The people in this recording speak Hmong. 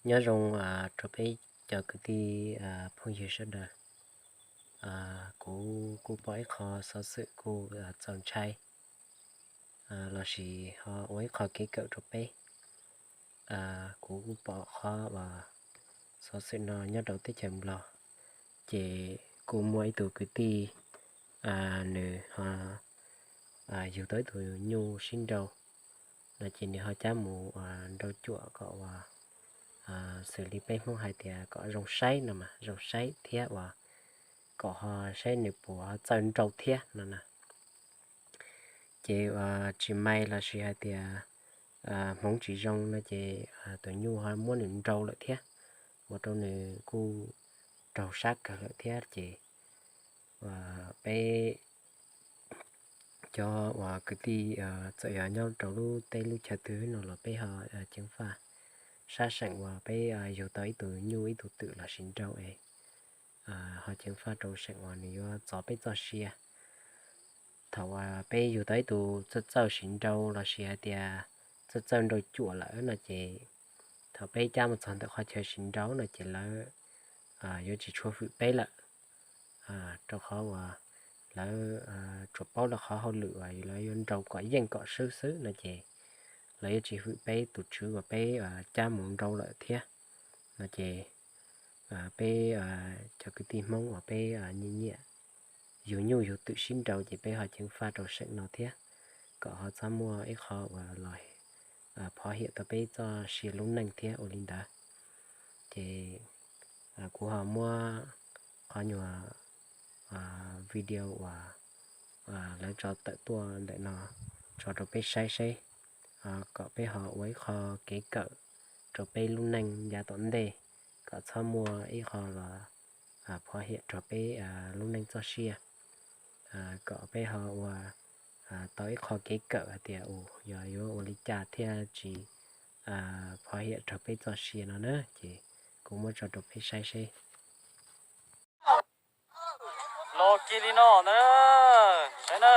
Nyob zoo rau peb cov kwv tij phooj ywg sawv daws. Kuv kuj pom ib qho xov xwm kuj txaus ntshai lossis ho ua ib qho kev kawm rau peb. Kuv kuj pom qhov uas xov xwm no nyob rau teb chaws Nplog, ces kuj muaj ib tug kwv tij nws ho yug tau ib tug nyuj sib nrau no ces nws ho cab mus nrau cuam kom uas xws li peb Hmoob hais tias kom zoo saib no mas zoo saib thiab uas kom ho saib nws puas ho txawj nrau thiab no na. Ces uas tsis mais lossis hais tias hmoov tsis zoo no ces tus nyuj ho muab nws nrau lawm thiab, ua rau nws kuj raug sab kawg lawm thiab ces peb cov uas kwv tij txawm yog nyob rau lub teb lub chaw twg no los peb ho ceev faj sab seem uas peb yug tau ib tug nyuj ib tug twm lossis nrau es ho ceev faj rau seem uas nws yuav txov peb txoj sia. Thaum uas peb yug tau ib tug txawj txawj sim nrau lossis hais tias txawj txawj nrau cuam lawm no ces thaum peb cab mus txog ntawm qhov chaw sim nrau no ces lawv yuav tsis tshua hwm peb lawm, rau qhov uas lawv tsuas paub lawv qhov hauj lwm uas lawv yuav nrau kom yeej kom swb xwb no ces lawv yuav tsis hwm peb tus tswv uas peb cab mus nrau lawm thiab no ces peb cov kwv tij Hmoob uas peb nyiam nyiam yug nyuj yug twm sib nrau ces peb ho ceev faj rau seem no thiab, kom ho txhob muaj ib qho uas los phov hiam tau peb txoj sia lub neej thiab ua li ntawd. Ces kuv ho muab qhov nyuag video uas lawv tso tawm tuaj ntawm no tso rau peb saib seb, kom peb ho ua ib qho kev kawm rau peb lub neej yav tom ntej, kom txhob muaj ib qho los phov hiam rau peb lub neej txoj sia, kom peb ho ua tau ib qho kev kawm hais tias yog yuav ua li cas thiaj tsis phov hiam rau peb txoj sia no na. Ces kuv muab tso rau peb saib seb. Los kiag li no na, saib na.